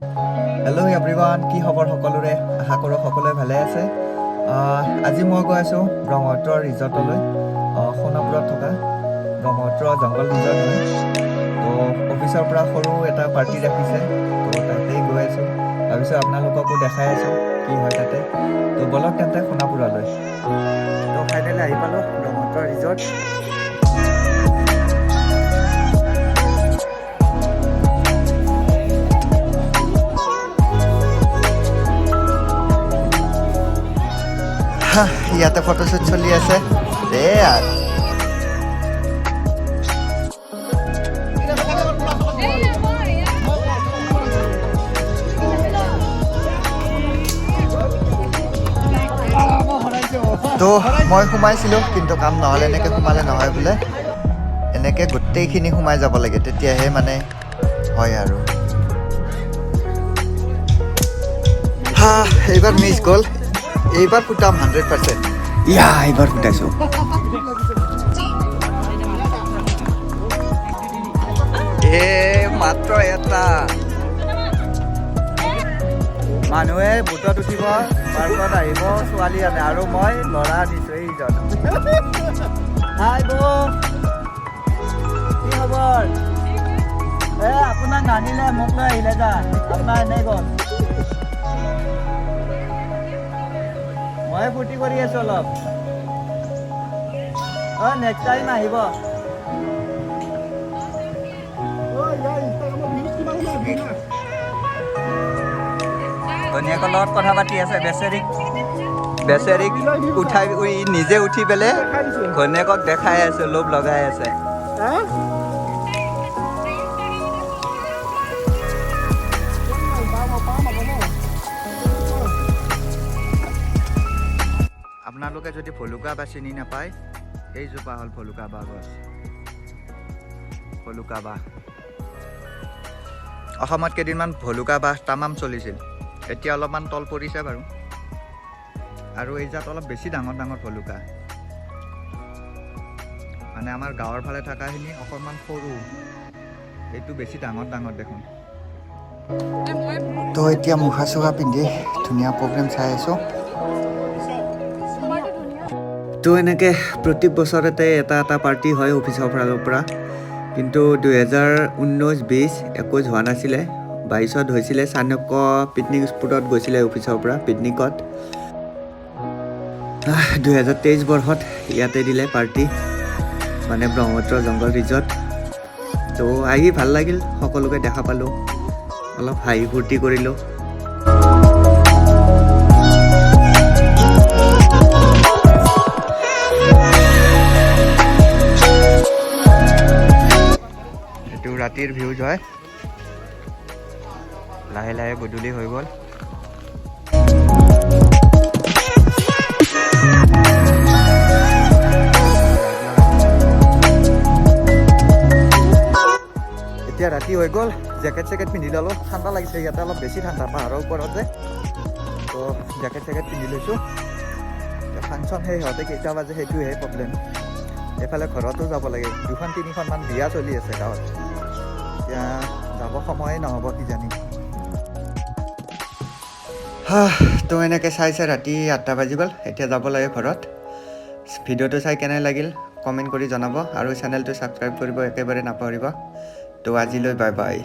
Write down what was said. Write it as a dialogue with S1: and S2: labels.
S1: Hello' everyone, কি খবৰ সকলোৰে? আশা কৰোঁ সকলোৱে ভালে আছে। আজি মই গৈ আছোঁ ব্ৰহ্মপুত্ৰ ৰিজৰ্টলৈ, সোণাপুৰত থকা ব্ৰহ্মপুত্ৰ জংঘল ৰিজৰ্ট হয়। তো অফিচৰ পৰা সৰু এটা পাৰ্টি ৰাখিছে, তো তাতেই গৈ আছোঁ। ভাবিছোঁ আপোনালোককো দেখাই আছোঁ কি হয় তাতে। তো ব'লক তেন্তে সোণাপুৰলৈ। তো ফাইনেলি আহি পালোঁ ব্ৰহ্মপুত্ৰ ৰিজৰ্ট। ইয়াতে ফটোশ্বুট চলি আছে দেই আৰু। তো মই সোমাইছিলোঁ, কিন্তু কাম নহ'লে। এনেকৈ সোমালে নহয় বোলে, এনেকৈ গোটেইখিনি সোমাই যাব লাগে, তেতিয়াহে মানে হয় আৰু। হা, এইবাৰ মিছ গ'ল। এইবাৰ ফুটাম 100%। ইয়া, এইবাৰ ফুটাইছোঁ। এ মাত্ৰ এটা মানুহে বোটত উঠিব, পাৰ্কত আহিব, ছোৱালী আনে আৰু মই ল'ৰা আনিছোঁ। এইজন। হাই বৌ, কি খবৰ? এ আপোনাক নানিলে, মোক লৈ আহিলে যা। আপোনাৰ এনেই গ'ল। মই ফূৰ্তি কৰি আছো অলপ। অ, নেক্সট টাইম আহিব। ঘৈণীয়েকৰ লগত কথা পাতি আছে। বেচেৰিক বেচেৰিক উঠাই নিজে উঠি পেলাই ঘৈণীয়েকক দেখাই আছে, লোভ লগাই আছে। আপোনালোকে যদি ভলুকা বাঁহ চিনি নাপায়, এইজোপা হ'ল ভলুকা বাঁহ গছ। ভলুকা বাঁহ অসমত কেইদিনমান ভলুকা বাঁহ তামাম চলিছিল। এতিয়া অলপমান তল পৰিছে বাৰু। আৰু এই জাত অলপ বেছি ডাঙৰ ডাঙৰ ভলুকা, মানে আমাৰ গাঁৱৰ ফালে থকাখিনি অকণমান সৰু, এইটো বেছি ডাঙৰ ডাঙৰ দেখোন। তো এতিয়া মুখা চুখা পিন্ধি ধুনীয়া প্ৰগ্ৰেম চাই আছোঁ। তো এনেকৈ প্ৰতি বছৰতে এটা এটা পাৰ্টি হয় অফিচৰ ফালৰ পৰা। কিন্তু 2019, 20, 21 হোৱা নাছিলে। 22ত হৈছিলে, চাণক্য পিকনিক স্পটত গৈছিলে অফিচৰ পৰা পিকনিকত। 2023 বৰ্ষত ইয়াতে দিলে পাৰ্টি, মানে ব্ৰহ্মপুত্ৰ জংঘল ৰিজৰ্ট। তো আহি ভাল লাগিল, সকলোকে দেখা পালোঁ, অলপ হাঁহি ফূৰ্তি কৰিলোঁ। এইটো ৰাতিৰ ভিউজ হয়। লাহে লাহে গধূলি হৈ গ'ল। এতিয়া ৰাতি হৈ গ'ল। জেকেট চেকেট পিন্ধি ল'লোঁ, ঠাণ্ডা লাগিছে ইয়াতে অলপ বেছি ঠাণ্ডা, পাহাৰৰ ওপৰত যে। তো জেকেট চেকেট পিন্ধি লৈছোঁ। ফাংচন শেষ হওঁতে কেইটা বাজে, সেইটোহে প্ৰব্লেম। এইফালে ঘৰতো যাব লাগে, দুখন তিনিখনমান বিয়া চলি আছে গাঁৱত। এতিয়া যাব সময়ে নহ'ব কিজানি। হা, তো এনেকৈ চাই চাই ৰাতি 8টা বাজি গ'ল। এতিয়া যাব লাগে ঘৰত। ভিডিঅ'টো চাই কেনে লাগিল কমেণ্ট কৰি জনাব আৰু চেনেলটো ছাবস্ক্ৰাইব কৰিব একেবাৰে নাপাহৰিব। তো আজিলৈ বাই বাই।